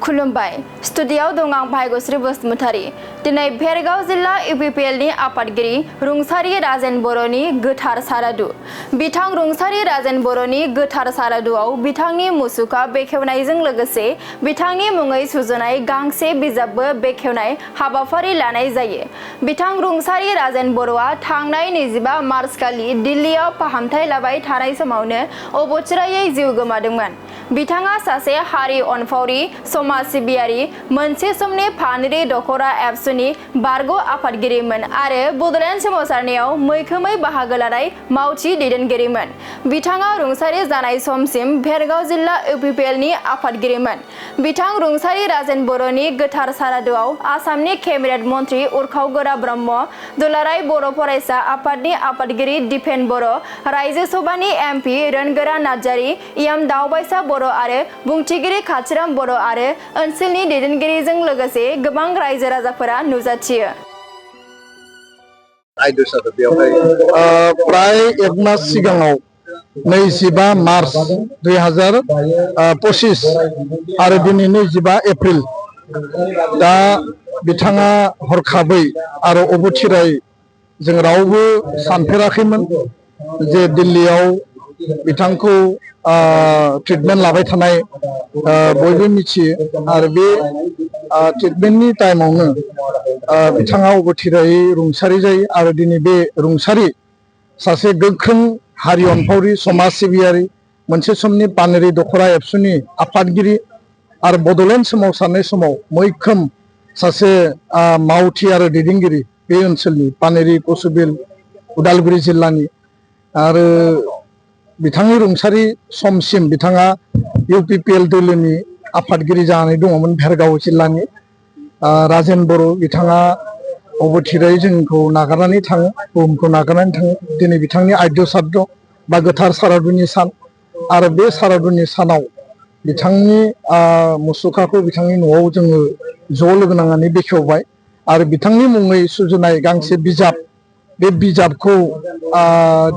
खुलुमबाय स्टुडियाव दं आं भाग्यश्री बसुमतारी दिनै भेरगाव जिल्ला इउपिपिएलनि आफादगिरि रुंसारि राजेन बर'नि गोथार सारादु बिथां रुंसारि राजेन बर'नि गोथार सारादुआव बिथांनि मुसुखा बेखेवनायजों लोगोसे बिथांनि मुङै सुजुनाय गांसे बिजाबबो बेखेवनाय हाबाफारि लानाय जायो। बिथां रुंसारि राजेन बर'आ थांनाय 25 मार्च खालि दिल्लीयाव फाहामथाय लाबाय थानाय समावनो अबथिरायै जिउ गोमादोंमोन। बिथाङा सासे हारि अनफावरि समाज सिबियारि मोनसे समनि फानरि दखरा एबसुनि बारग' आफादगिरिमोन आरो बड'लेण्ड सोमावसारनायाव मैखोमै बाहागो लानाय मावथि दैदेनगिरिमोन। बिथाङा रुंसारि जानाय समसिम भेरगाव जिल्ला इउपिपिएलनि आफादगिरिमोन। बिथां रुंसारि राजेन बर'नि गोथार सारादुआव आसामनि केबिनेट मन्त्रि उरखाव ब्रह्म, दुलाराय बर' फरायसा आफादनि आफादगिरि दिपेन बर', रायजो सभानि एमपि रोनगोरा नार्जारि, इयाम दावबायसा बर' आरो बुंथिगिरि खाथिराम बर' आरो ओनसोलनि दैदेनगिरिजों लोगोसे गोबां रायजो राजाफोरा नुजाथियो। प्राय एक मास सिगाङाव 25 मार्च 2025 आरो दिनै 25 एप्रिल दा बिथाङा हरखाबै आरो अबथिरायै जों रावबो सानफेराखैमोन जे दिल्लीयाव बिथांखौ ट्रिटमेन्ट लाबाय थानाय बयबो मिथियो आरो बे ट्रिटमेन्टनि टाइमावनो बिथाङा अबथिरायै रुंसारि जायो आरो दिनै बे रुंसारि सासे गोख्रों हारि अनफावरि समाज सिबियारि मोनसे समनि पानेरि दखरा एबसुनि आफादगिरि आरो बड'लेण्ड सोमावसारनाय समाव मैखोम सासे मावथि आरो दैदेनगिरि बे ओनसोलनि पानेरि कसुबिल उदालगुरि जिल्लानि आरो बिथांनि रुंसारि समसिम बिथाङा इउपिपिएल दोलोनि आफादगिरि जानानै दङमोन भेरगाव जिल्लानि राजेन बर' बिथाङा अबथिरायै जोंखौ नागारनानै थाङो बुहुमखौ नागारनानै थाङो। दिनै बिथांनि आद्य साद्य बा गोथार सारादुनि सान आरो बे सारादुनि सानाव बिथांनि मुसुखाखौ बिथांनि न'आव जोङो ज' लोगो नांनानै बेखेवबाय आरो बिथांनि मुङै सुजुनाय गांसे बिजाब बे बिजाबखौ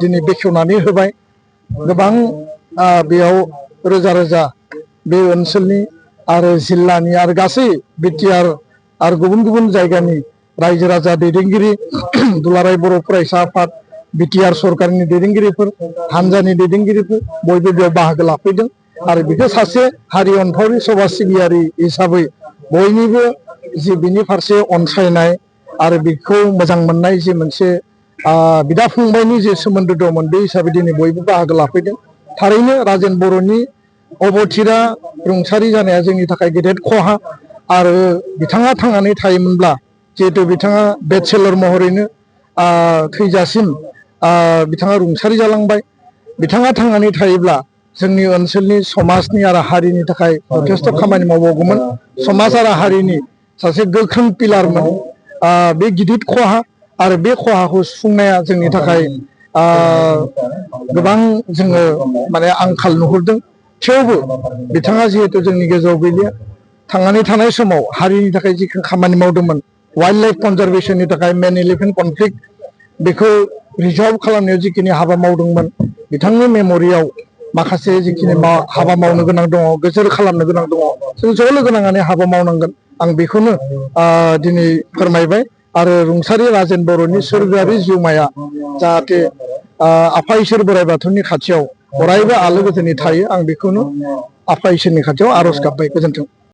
दिनै बेखेवनानै होबाय। गोबां बेयाव रोजा रोजा बे ओनसोलनि आरो जिल्लानि आरो गासै बिटिआर आरो गुबुन गुबुन जायगानि रायजो राजा दैदेनगिरि दुलाराय बर' फरायसा आफाद बिटिआर सरकारनि दैदेनगिरिफोर हानजानि दैदेनगिरिफोर बयबो बेयाव बाहागो लाफैदों आरो बिखौ सासे हारि अनफावरि समाज सिबियारि हिसाबै बयनिबो जि बिनि फारसे अनसायनाय आरो बेखौ मोजां मोननाय जि मोनसे बिदा फंबायनि जे सोमोन्दो दंमोन बे हिसाबै दिनै बयबो बाहागो लाफैदों। थारैनो राजेन बर'नि अबथिरा रुंसारि जानाया जोंनि थाखाय गेदेर खहा आरो बिथाङा थांनानै थायोमोनब्ला जिहेतु बिथाङा बेचेलर महरैनो थैजासिम बिथाङा रुंसारि जालांबाय। बिथाङा थांनानै थायोब्ला जोंनि ओनसोलनि समाजनि आरो हारिनि थाखाय जथेस्थ' खामानि मावबावगौमोन। समाज आरो हारिनि सासे गोख्रों पिलारमोन। बे गिदिर खहा आरो बे खहाखौ सुफुंनाया जोंनि थाखाय गोबां जोङो माने आंखाल नुहुरदों। थेवबो बिथाङा जिहेतु जोंनि गेजेराव गैलिया थांनानै थानाय समाव हारिनि थाखाय जिखिनि खामानि मावदोंमोन वाइल्ड लाइफ कनजारभेशननि थाखाय मेन एलिफेन्ट कनफ्लिक्ट बेखौ रिजल्भ खालामनायाव जिखिनि हाबा मावदोंमोन बिथांनि मेम'रियाव माखासे जिखिनि हाबा मावनो गोनां दङ गोजोर खालामनो गोनां दङ जों ज' लोगो नांनानै हाबा मावनांगोन। आं बेखौनो दिनै फोरमायबाय आरो रुंसारि राजेन बर'नि सोरगोआरि जिउमाया जाहाथे आफा इसोर बोराइ बाथौनि खाथियाव अरायबो आलो गोजोनै थायो आं बेखौनो आफा इसोरनि खाथियाव आर'ज गाबबाय। गोजोन्थों।